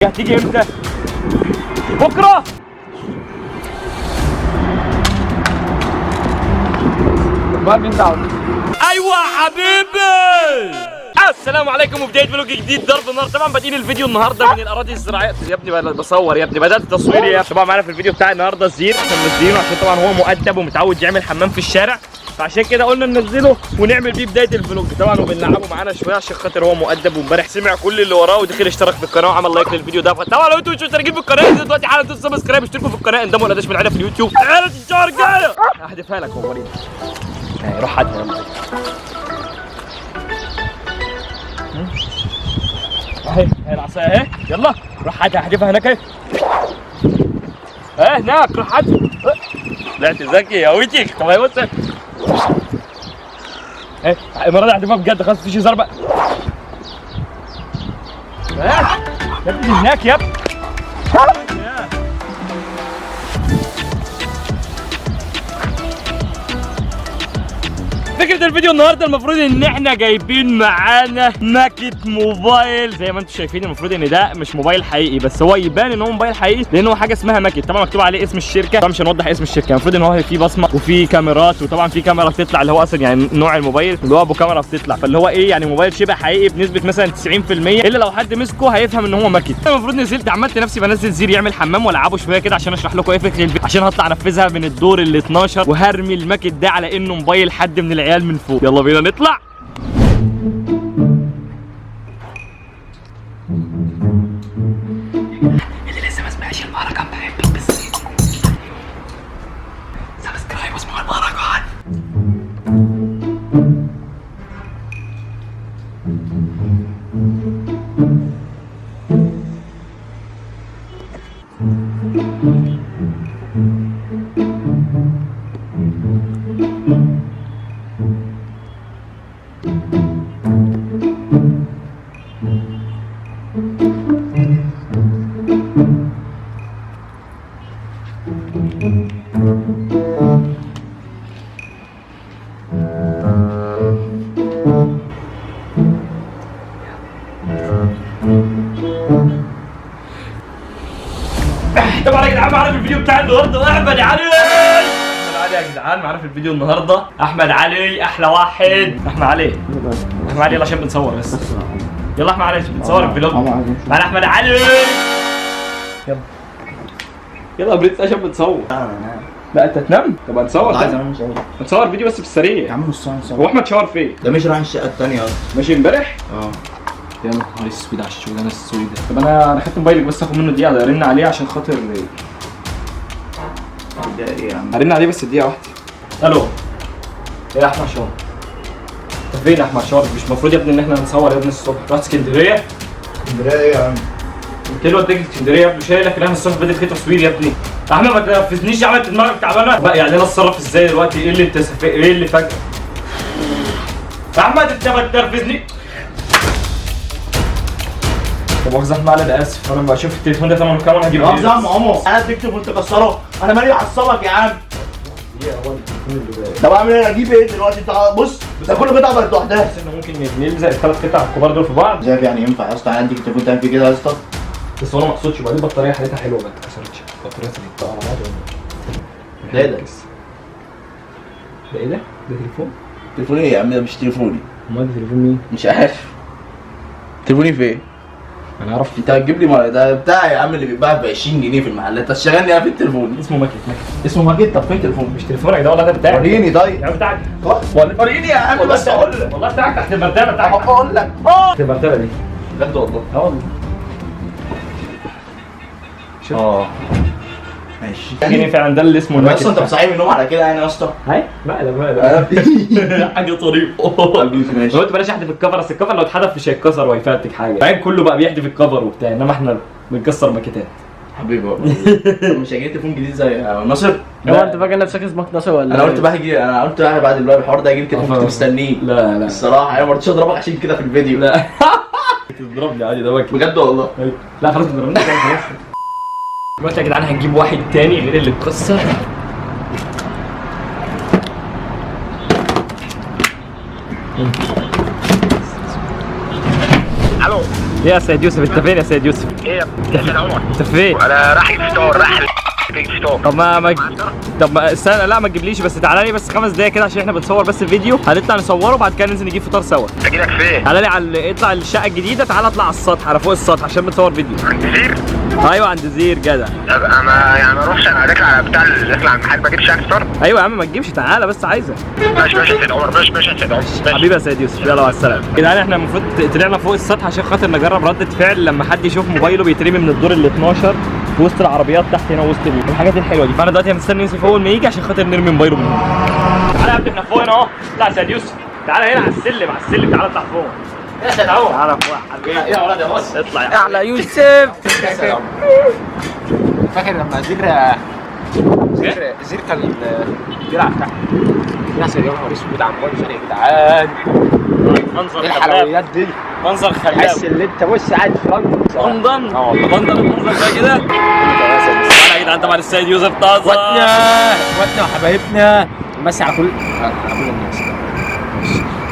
هتيجي امتى؟ بكره. ايوه حبيبي، السلام عليكم وبداية vlog جديد ضرب النار. طبعا بادئين الفيديو النهارده من الاراضي الزراعية. يا ابني بصور يا ابني، بدات تصوير يا ابني. طبعا معانا في الفيديو بتاع النهارده الزير، احنا منزلينه عشان طبعا هو مؤدب ومتعود يعمل حمام في الشارع، فعشان كده قلنا ننزله ونعمل بيه بداية ال vlog. طبعا وبنلعبه معانا شوية عشان خاطر هو مؤدب، وامبارح سمع كل اللي وراه ودخل اشترك في القناة وعمل like للفيديو ده. فطبعا لو انتم مش مشتركين في القناة دلوقتي حالا دوسوا subscribe، اشتركوا في القناة، انضموا لداش من العيلة في اليوتيوب. عيله الشهر الجاية هحذفها لك هو وريني. روح هاتها يلا. اهي اهي العصاية اهي، يلا روح هاتها، احذفها هناك اهي. اهي هناك، روح هاتها. طلعت ذكي يا ويتك. طب بص ايه المرة دي هحذفها بجد، خلاص مفيش هزار بقى. يا ابني هناك يا ابني. فكرة الفيديو النهارده المفروض ان احنا جايبين معانا ماكت موبايل زي ما انتم شايفين. المفروض ان ده مش موبايل حقيقي، بس هو يبان ان هو موبايل حقيقي لان هو حاجة اسمها ماكت. طبعا مكتوب عليه اسم الشركة، طبعا مش هنوضح اسم الشركة. المفروض ان هو فيه بصمة وفيه كاميرات، وطبعا في كاميرا بتطلع اللي هو اصلا يعني نوع الموبايل اللي هو ابو كاميرا بتطلع، فاللي هو ايه يعني موبايل شبه حقيقي بنسبة مثلا 90%، الا لو حد مسكه هيفهم ان هو ماكت. المفروض نزلت عملت نفسي بنزل زير يعمل حمام والعبه شوية كده عشان اشرح لكم ايه فكرة الفيديو، عشان هطلع انفذها من الدور ال 12 وهرمي الماكت ده على انه موبايل حد من العيال من فوق. يلا بينا نطلع. اللي لسه ما سمعش المهرجان بحبك بس subscribe واسمعوا المهرجان. طبعا يا جدعان معانا في الفيديو بتاع النهارده احمد علي. احمد علي يا جدعان معانا في الفيديو النهارده. احمد علي احلى واحد. احمد علي، احمد علي يلا عشان بنصور بس. يلا احمد علي عشان بنصور ال vlog معانا احمد علي. يلا يلا بريتس عشان بنصور. لا انت تنام. طب هنصور، هنصور فيديو بس في السريع يا عم. نص ساعة نصور. هو احمد شاور فين؟ ده مش راح الشقة الثانية اصلا. ماشي امبارح؟ اه يا نهار اسود على الشغلانة السوداء. طب انا خدت موبايلك بس اخد منه دقيقة ارن عليه عشان خاطر ده ايه يا عم؟ هرن عليه بس دقيقة واحدة. الو ايه يا احمد شاور؟ انت فين يا احمد شاور؟ مش المفروض يا ابني ان احنا نصور يا ابني الصبح؟ رحت اسكندرية؟ اسكندرية ايه يا عم؟ قلت له وديك اسكندرية يا ابني، شايلك ان احنا الصبح بدري في تصوير يا ابني. احمد ما تنرفزنيش يا عم، انت دماغك تعبانة بقى. يعني انا اتصرف ازاي دلوقتي؟ ايه اللي انت ايه اللي فجاة؟ احمد انت ما تنرفزني. طب مؤاخذة احمد انا اسف، انا بشوف التليفون ده ثمنه كام وانا هجيب مؤاخذة يا عم عمر، انا اديك تليفون تكسره؟ انا مالي اعصبك يا عم. طب اعمل ايه؟ اجيب ايه دلوقتي؟ انت بص ده كل قطعه بقت لوحدها. بس انه ممكن نلزق الثلاث قطع الكبار دول في بعض. شايف يعني ينفع يا اسطى؟ انا اديك تليفون تعمل فيه كده يا اسطى؟ بس انا ما اقصدش. وبعدين البطارية حالتها حلوة ما اتكسرتش، البطارية بتاع على بعض. ده ايه ده؟ ده ايه ده؟ ده تليفون؟ تليفون ايه يا عم؟ ده مش تليفوني. امال ده تليفون مين؟ مش عارف تليفوني فين؟ انا اعرف. انت هتجيب لي ده بتاع يا عم اللي بيتباع ب 20 جنيه في المحلات. شغلني انا في التليفون. اسمه ماكت. ماكت اسمه ماكت؟ طب فين تليفون؟ مش تليفونك ده والله، ده بتاعك. وريني طيب. يا عم بتاعك. وريني يا عم بس اقول لك. والله بتاعك تحت المرتبة بتاعك. اقول لك تحت المرتبة دي. بجد والله؟ اه والله. اه ماشي. جنيه فعلا ده اللي اسمه الماكت. اصلا انت بتصحيني من النوم على كده يعني يا اسطى؟ هاي مقلب مقلب حاجة طريفه. ماشي. قلت بلاش احذف ال cover، اصل ال cover لو اتحذف مش هيتكسر وهيفرتك حاجة. بعدين كله بقى بيحذف ال cover وبتاع، انما احنا بنكسر ماكيتات. حبيبي والله. مش هجيب تليفون جديد زي ناصر؟ هو انت فاكر نفسك اسمك ناصر ولا؟ انا قلت بقى هجي، انا قلت بقى بعد الحوار ده هجيب تليفون، كنت مستنيه. لا لا الصراحة انا ما رضيتش اضربك عشان كده في الفيديو. لا تضربني عادي ده ماكت بجد والله. لا خلاص ما تضربنيش خلاص. دلوقتي يا جدعان هنجيب واحد تاني غير اللي اتكسر. الو يا سيد يوسف انت فين يا سيد يوسف؟ ايه يا سيد عمر؟ انت فين؟ انا رايح الفطار، رايح الفطار. طب ما طب ما استنى، لا ما تجيبليش، بس تعالى لي بس 5 دقايق كده عشان احنا بنصور بس الفيديو، هنطلع نصوره وبعد كده ننزل نجيب فطار سوا. اجي لك فين؟ تعالى لي على اطلع الشقة الجديدة، تعالى اطلع على السطح، على فوق السطح عشان بنصور فيديو. عند زير؟ ايوه عند زير جدع. طب انا يعني ما اروحش، انا داخل على بتاع داخل على المحل ما اجيبش يعني فطار؟ ايوه يا عم ما تجيبش، تعالى بس عايزك. ماشي ماشي يا سيد عمر، ماشي ماشي يا سيد عمر، ماشي. حبيبي يا سيد يوسف، يلا مع السلامة. يا جدعان احنا المفروض طلعنا فوق السطح عشان خاطر نجرب ردة فعل لما حد يشوف موبايله بيترمي من الدور ال 12 في وسط العربيات تحت هنا وسط الحاجات الحلوة دي. فانا دلوقتي مستني يوسف اول ما يجي عشان خاطر نرمي موبايله من هنا. تعالى يا ابني احنا فوق هنا اهو. اطلع يا سيد يوسف، تعالى هنا على السلم، على السلم، تعالى اطلع فوق. يا سيد عمر تعالى فوق يا حبيبي. يا ولد يا بص اطلع يا اعلى يوسف. يا سيد عمر، فاكر لما زير كان بيلعب تحت؟ يا سيد عمر اسود على الموبايل يا جدعان، منظر ايه خلاب، الحلويات دي؟ منظر خلاب. تحس ان انت بص قاعد في لندن. لندن. اه والله. لندن المنظر ده كده. تعالى يا جدعان طبعا السيد يوسف طازة. اخواتنا وحبايبنا، بس على كل الناس.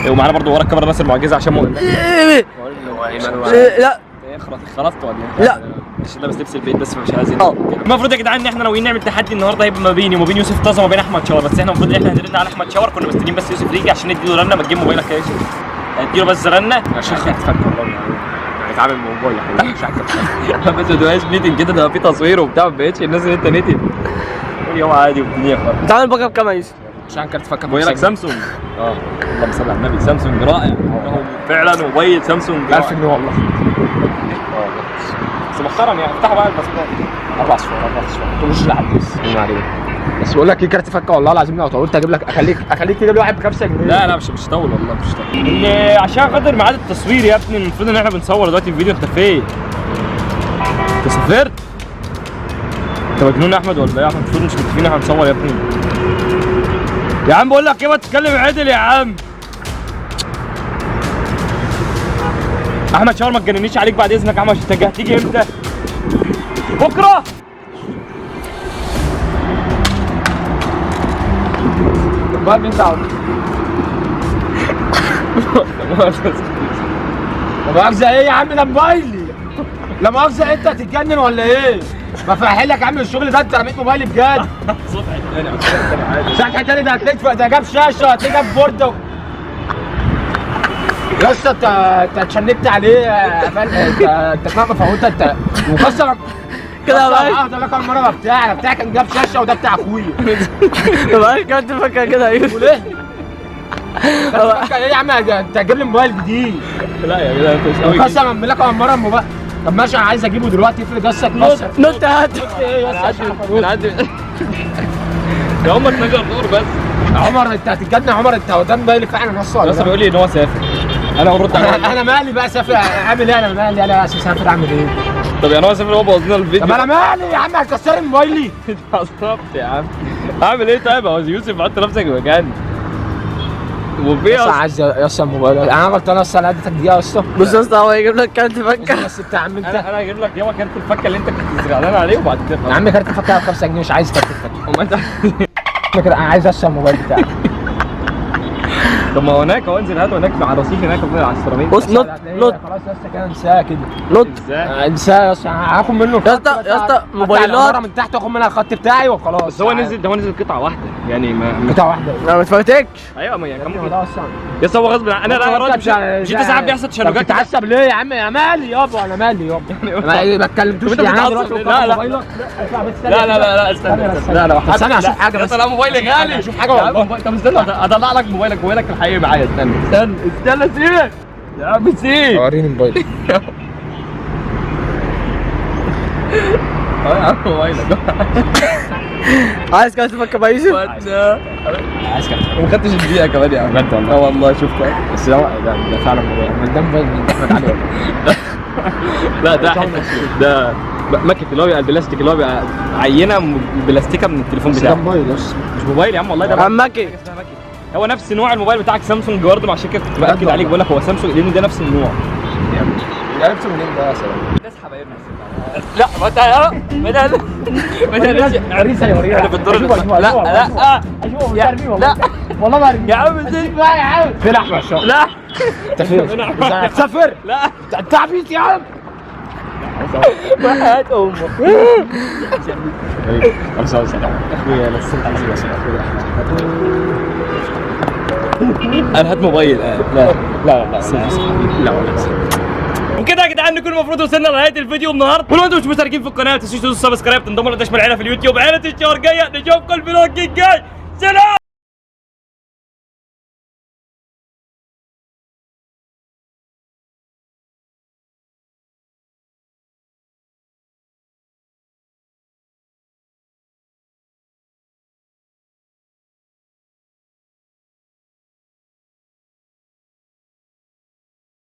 ومعانا برضو ورا الكاميرا بس المعجزة عشان مؤمن. لا ايه خرطت ولا ايه؟ لا. مش لابس لبس البيت بس فمش عايزين. المفروض يا جدعان ان احنا ناويين نعمل تحدي النهارده، هيبقى ما بيني وما بين يوسف طازة وما بين احمد شاور، بس احنا المفروض ان احنا هنرن على احمد شاور، كنا مستنيين بس يوسف يجي عشان نديله رنه. ما تجيب موبايلك يا يوسف، اديله بس رنه عشان خاطر والله اتعامل بالموبايل يا حبيبي، مش عارف. بس ما تبقاش نتن كده، ده في تصوير وبتاع، ما بقتش الناس ان انت نتن. كل يوم عادي والدنيا خالص. تعالى بقى بكام يا يوسف؟ عشان كارت فكه موبايلك سامسونج. اه اللهم صل على النبي، سامسونج رائع. هو فعلا موبايل سامسونج 1000 رائع. جنيه والله. بس محترم يعني. افتحوا بقى الباسبور. 4 اصفار 4 اصفار تقولش لحد ما علينا. بس بقول لك ايه، كارت فكه والله العظيم لو طولت اجيب لك، اخليك تجيب لي واحد ب 5 جنيه. لا لا مش هطول والله، مش هطول. عشان خاطر ميعاد التصوير يا ابني، المفروض ان احنا بنصور دلوقتي الفيديو. انت فين؟ انت سافرت؟ انت مجنون يا احمد ولا ايه يا احمد؟ المفروض مش متفقين احنا هنصور يا ابني. يا عم بقول لك ايه، ما تتكلم عدل يا عم. احمد شاور ما تجننيش عليك بعد اذنك يا احمد، انت هتيجي امتى؟ بكره؟ موبايل مين ده؟ لا مؤاخذة ايه يا عم، ده موبايلي. لا مؤاخذة انت هتتجنن ولا ايه؟ ما فاحلك يا عم الشغل ده، انت رميت موبايلي بجد. صبح التاني عادي. ساعة تاني ده هتلاقيك ده جاب شاشة، هتلاقيه جاب بوردة. يا اسطى انت اتشنكت عليه انت دماغك مفوتة انت وكسر كده يا باشا. ده كان مرة بتاعي انا، بتاعي كان جاب شاشة وده بتاع اخويا. معاش كارت فكه كده يا يوسف. وليه؟ ايه يا عم انت هتجيب لي موبايل جديد؟ لا يا جدع انت مش قوي. قسما بالله كمان مرة الموبايل. طب ماشي انا عايز اجيبه دلوقتي، افرض بس اتكسر. نط هات. ايه يا اسطى؟ انا عندي ده هم 12 دور بس. عمر انت هتتجنن يا عمر، انت هو ده موبايلي فعلا اصلا ولا بس لا؟ بيقول لي ان هو سافر. انا برد عليه. انا مالي بقى سافر اعمل ايه؟ انا مالي انا سافر اعمل ايه؟ طب يعني هو سافر، هو بوظ لنا الفيديو. طب انا مالي يا عم، هتكسري موبايلي؟ اتعصبت يا عم. اعمل ايه طيب؟ هو يوسف حط نفسك مكاني. وفي يا عايز يا اسطى الموبايل، انا غلطان يا اسطى، انا اديتك دقيقة يا اسطى. بص يا اسطى هو يجيب لك كارت فكه. بس انت يا عم انت انا هجيب لك يابا كارت الفكه اللي انت كنت زعلان عليه وبعد كده يا عم كارت الفكه ب 5 جنيه، مش عايز كارت الفكه. وما انت كده انا عايز اسطى الموبايل بتاعي. طب ما هو هناك، هو انزل هاته هناك على الرصيف هناك على السيراميك. بص نط نط خلاص يا اسطى كده انساها كده. نط ازاي؟ انساها يا اسطى، هاخد منه يا اسطى يا اسطى موبايلات من تحت واخد منها الخط بتاعي وخلاص. بس هو نزل، ده هو نزل قطعه واحدة يعني ما قطعه واحدة. انا ما اتفرجتكش. ايوه ما يعني كان ممكن ده اصلا يا اسطى هو غصب عنه. انا لا راضي، مش انت ساعات بيحصل تشنجات كده؟ بتتعصب ليه يا عم؟ يا مالي يابا، انا مالي يابا، ما اتكلمتوش انت يعني انا بتتعصب دلوقتي ليه؟ لا، لا. موبايلك. لا لا لا لا استنى استنى. لا لا بس انا هشوف حاجة يا بس. اسطى لا موبايلي غالي. هشوف حاجة والله. طب استنى اطلع لك موبايلك، موبايلك الحقيقي معايا. استنى استنى استنى سيبك يا عم سيب. وريني موبايلك. اه يا عم موبايلك. عايز كارت فكه بقى يا يوسف؟ عايز كارت وما خدتش الدقيقة كمان يا عم. بجد والله. اه والله شفتها. بس ده ده فعلا موبايل، ما ده موبايل من احمد علي والله. لا ده حتة ده ماكت اللي هو بيبقى البلاستيك، اللي هو بيبقى عينه بلاستيكه من التليفون بس ده بتاعه. موبايل يا اسطى. مش موبايل يا عم والله، ده عمك هو نفس نوع الموبايل بتاعك سامسونج برضه، عشان كده كنت باكد عليك بقول لك هو سامسونج لان ده نفس النوع. عرفته منين ده يا سلام؟ ناس حبايبنا. لا ما انت ما انت ما عريس هيوريها. احنا في الدور لا لا اشوفه لا. والله ما ارميه. يا عم سيب. بقى يا عم. فين احمد شوقي؟ لا. انت فين؟ هتسافر؟ لا. انت عبيط يا عم. وحياة امك. انا هات موبايل. لا لا لا لا وكده يا جدعان نكون المفروض وصلنا لنهاية الفيديو النهارده، ولو انتم مش مشتركين في القناة ما تنسوش تدوسوا subscribe، تنضموا لدشم العيلة في اليوتيوب عيله الشرقية. نشوفكم ال vlog الجاي.